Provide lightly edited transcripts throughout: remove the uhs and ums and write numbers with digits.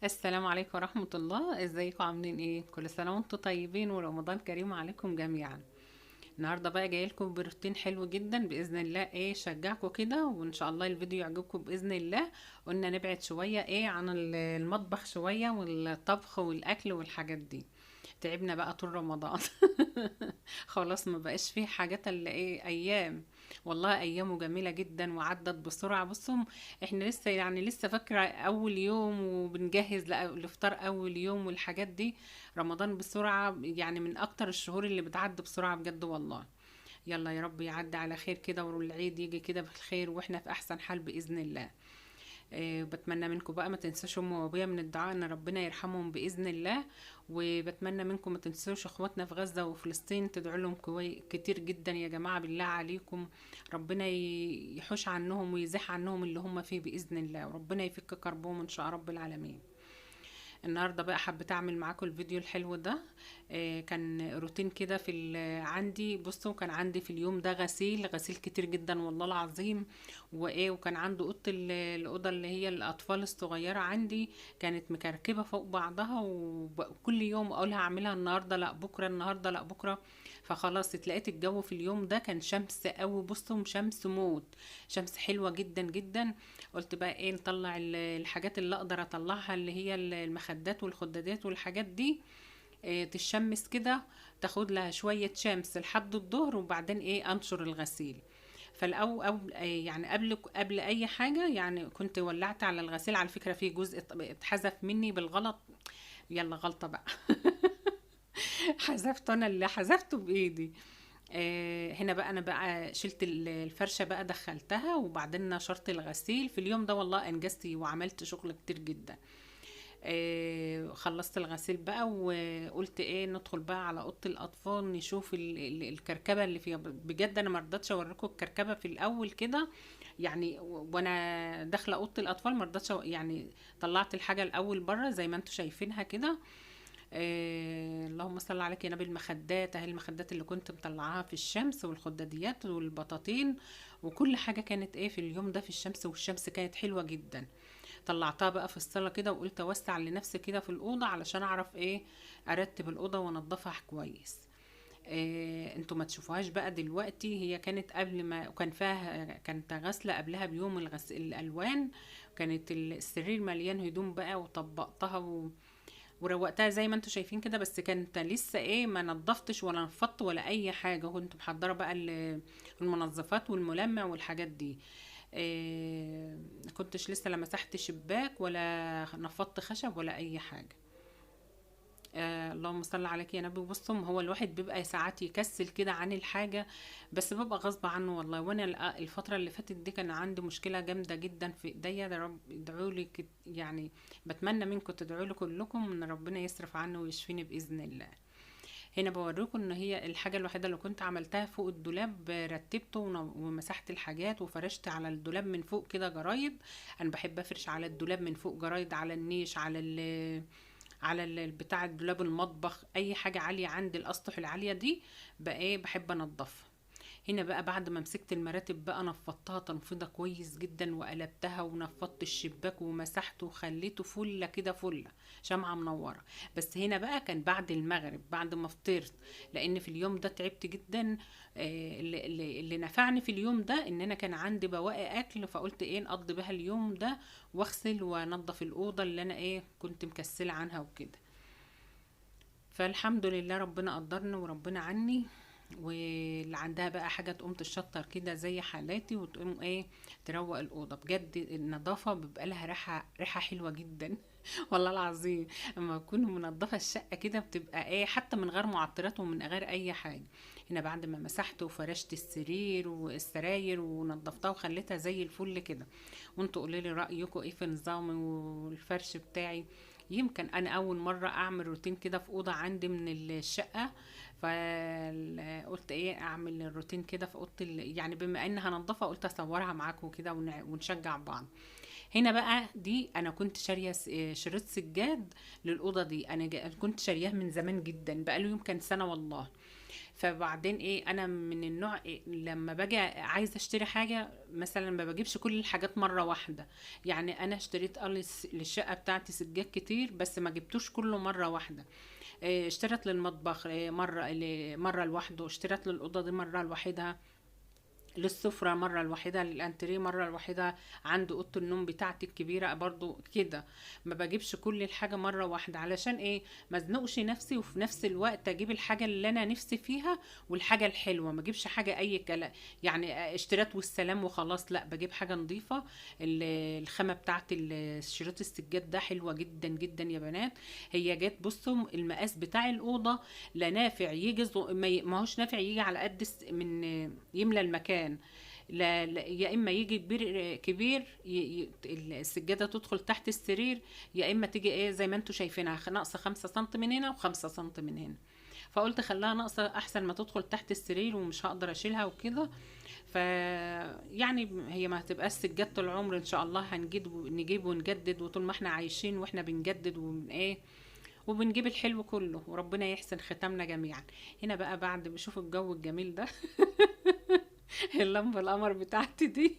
السلام عليكم ورحمة الله. ازيكم عاملين ايه؟ كل سنة وانتم طيبين ورمضان كريم عليكم جميعا. النهاردة بقى جاي لكم بروتين حلو جدا بإذن الله، ايه شجعكم كده وان شاء الله الفيديو يعجبكم بإذن الله. قلنا نبعد شوية ايه عن المطبخ شوية والطبخ والأكل والحاجات دي، تعبنا بقى طول رمضان. خلاص ما بقاش فيه حاجات الا ايه ايام، والله ايامه جميلة جدا وعدت بسرعة. بصوا احنا لسه لسه فاكره اول يوم وبنجهز لافطار اول يوم والحاجات دي. رمضان بسرعة، من اكتر الشهور اللي بتعدي بسرعة بجد والله. يلا يا رب يعدي على خير كده والعيد يجي كده بالخير واحنا في احسن حال باذن الله. بتمنى منكم بقى ما تنسوش امي وابويا من الدعاء ان ربنا يرحمهم باذن الله، وبتمنى منكم ما تنسوش اخواتنا في غزة وفلسطين، تدعوا لهم كتير جدا يا جماعة بالله عليكم. ربنا يحوش عنهم ويزيح عنهم اللي هم فيه باذن الله، وربنا يفك كربهم ان شاء رب العالمين. النهارده بقى حبيت اعمل معاكم الفيديو الحلو ده، كان روتين كده في عندي. بصوا كان عندي في اليوم ده غسيل كتير جدا والله العظيم، وكان عنده اوضة الاوضة اللي هي الاطفال الصغيرة عندي كانت مكركبه فوق بعضها، وكل يوم اقولها اعملها النهارده لا بكره، النهارده لا بكره. فخلاص اتلقيت الجو في اليوم ده كان شمس قوي، بصوا شمس موت، شمس حلوة جدا جدا. قلت بقى ايه نطلع الحاجات اللي اقدر اطلعها اللي هي المخدات والخدادات والحاجات دي، تشمس كده، تاخد لها شوية شمس لحد الظهر، وبعدين ايه انشر الغسيل. فالأو أو يعني قبل اي حاجة كنت ولعت على الغسيل. على فكرة في جزء اتحذف مني بالغلط، يلا غلطة بقى. حذفته انا اللي حذفته بايدي. هنا بقى انا بقى شلت الفرشة بقى دخلتها، وبعدين نشرت الغسيل. في اليوم ده والله انجزت وعملت شغل كتير جدا. خلصت الغسيل بقى وقلت ايه ندخل بقى على اوضة الاطفال نشوف الكركبه اللي فيها. بجد انا ما رضيتش اوريكم الكركبه في الاول كده، وانا داخله اوضة الاطفال ما رضيتش طلعت الحاجة الاول بره زي ما انتم شايفينها كده. اللهم صل عليك يا نبي. المخدات اهي، المخدات اللي كنت مطلعاها في الشمس، والخداديات والبطاطين وكل حاجة كانت ايه في اليوم ده في الشمس، والشمس كانت حلوة جدا. طلعتها بقى في الصاله كده وقلت اوسع لنفسي كده في الاوضة علشان اعرف ايه ارتب الاوضة وانضفها كويس. انتوا ما تشوفوهاش بقى دلوقتي، هي كانت قبل ما كان فيها، كانت غسله قبلها بيوم الالوان، كانت السرير مليان هدوم بقى، وطبقتها وروقتها زي ما انتوا شايفين كده، بس كانت لسه ايه ما نظفتش ولا نفضت ولا اي حاجة. كنت محضرة بقى المنظفات والملمع والحاجات دي. كنتش لسه لا مسحت شباك ولا نفضت خشب ولا اي حاجة. اللهم صل عليك يا نبي. بصوا هو الواحد بيبقى ساعات يكسل كده عن الحاجة، بس ببقى غصب عنه والله. وانا الفترة اللي فاتت دي كان عندي مشكلة جامدة جدا في ايديا، ده رب ادعوا لي بتمنى منكم تدعوا لي كلكم ان ربنا يصرف عنه ويشفيني باذن الله. هنا بوريكم ان هي الحاجة الوحيدة اللي كنت عملتها فوق الدولاب، رتبته ومسحت الحاجات وفرشت على الدولاب من فوق كده جرايد. انا بحب افرش على الدولاب من فوق جرايد، على النيش، على على بتاع الدولاب المطبخ، اي حاجة عالية عند الاسطح العالية دي بقى ايه بحب انضفها. هنا بقى بعد ما مسكت المراتب بقى نفضتها تنفيضه كويس جدا، وقلبتها ونفضت الشباك ومسحته وخليته فله كده، فله شمعة منورة. بس هنا بقى كان بعد المغرب بعد ما فطرت، لان في اليوم ده تعبت جدا. اللي نفعني في اليوم ده ان انا كان عندي بواقي اكل، فقلت ايه نقضي بها اليوم ده واغسل وانضف الاوضة اللي انا ايه كنت مكسله عنها وكده. فالحمد لله ربنا قدرني وربنا عني. واللي عندها بقى حاجة تقوم تشطر كده زي حالاتي وتقوم ايه تروق الأوضة. بجد النظافة بيبقى لها ريحة حلوة جدا. والله العظيم اما اكون منظفة الشقة كده بتبقى ايه حتى من غير معطرات ومن غير اي حاجة. هنا بعد ما مسحت وفرشت السرير والسراير ونظفتها وخليتها زي الفل كده. وانتوا قولوا لي رأيكم ايه في نظامي والفرش بتاعي. يمكن انا اول مرة اعمل روتين كده في اوضة عندي من الشقة، فقلت ايه اعمل الروتين كده في اوضة يعني بما ان هنضفها قلت اصورها معاكم كده ونشجع بعض. هنا بقى دي انا كنت شاريه شريط سجاد للاوضه دي، انا كنت شارياه من زمان جدا، بقاله يمكن سنة والله. فبعدين ايه، انا من النوع إيه، لما باجي عايزه اشتري حاجة مثلا ما بجيبش كل الحاجات مرة واحدة. يعني انا اشتريت للشقه بتاعتي سجاد كتير، بس ما جبتوش كله مرة واحدة. اشتريت للمطبخ مرة لوحده، اشتريت للاوضه دي مرة لوحدها، للسفرة مرة لوحدها، للانتريه مرة لوحدها، عند اوضة النوم بتاعتي الكبيرة برضو كده. ما بجيبش كل الحاجة مرة واحدة علشان ايه، ما ازنقش نفسي، وفي نفس الوقت اجيب الحاجة اللي انا نفسي فيها والحاجة الحلوة، ما اجيبش حاجة اي كلام يعني اشتريت والسلام وخلاص، لا بجيب حاجة نظيفة. الخامة بتاعت شريط السجاد ده حلوة جدا جدا يا بنات. هي جت بصوا المقاس بتاع الأوضة لا نافع يجي ما هوش نافع يجي على قد من يملى المكان، لا لا، يا اما يجي كبير كبير السجادة تدخل تحت السرير، يا اما تيجي ايه زي ما انتوا شايفينها ناقصه 5 سم من هنا و5 سم من هنا. فقلت خليها ناقصه احسن ما تدخل تحت السرير ومش هقدر اشيلها وكده. ف يعني هي ما هتبقاش سجادة العمر ان شاء الله، نجيب ونجدد، وطول ما احنا عايشين واحنا بنجدد وبن ايه وبنجيب الحلو كله، وربنا يحسن ختامنا جميعا. هنا بقى بعد بشوف الجو الجميل ده اللمبة القمر بتاعتي دي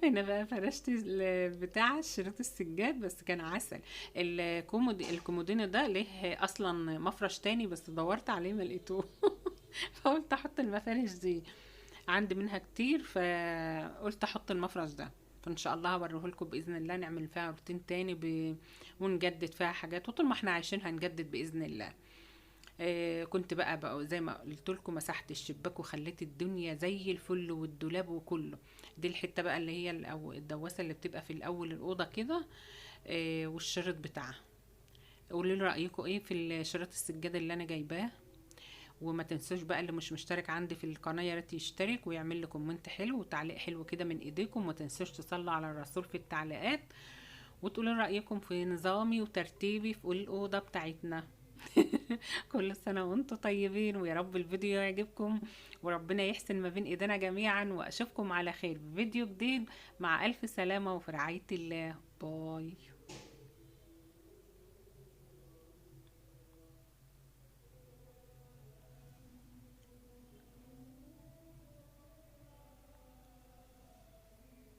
هنا بقى فرشت بتاع شريط السجاد، بس كان عسل. الكومودينو ده ليه اصلا مفرش تاني، بس دورت عليه ما لقيتوه فقلت احط المفارش دي، عندي منها كتير فقلت احط المفرش ده. فان شاء الله هوريه لكم باذن الله، نعمل فيها روتين تاني ونجدد فيها حاجات، وطول ما احنا عايشين هنجدد باذن الله. كنت بقى زي ما قلت لكم مسحت الشباك وخليت الدنيا زي الفل والدولاب وكله. دي الحتة بقى اللي هي او الدواسه اللي بتبقى في الاول الاوضة كده، والشريط بتاعها. قولوا لي رايكم ايه في شريط السجادة اللي انا جايباه، وما تنسوش بقى اللي مش مشترك عندي في القناة يا ريت يشترك ويعمل لي comment حلو وتعليق حلو كده من ايديكم، وما تنسوش تصلوا على الرسول في التعليقات وتقولوا رايكم في نظامي وترتيبي في الاوضة بتاعتنا. كل سنة وانتم طيبين، ويا رب الفيديو يعجبكم، وربنا يحسن ما بين ايدينا جميعا، واشوفكم على خير في فيديو جديد. مع الف سلامه وفي رعاية الله. باي.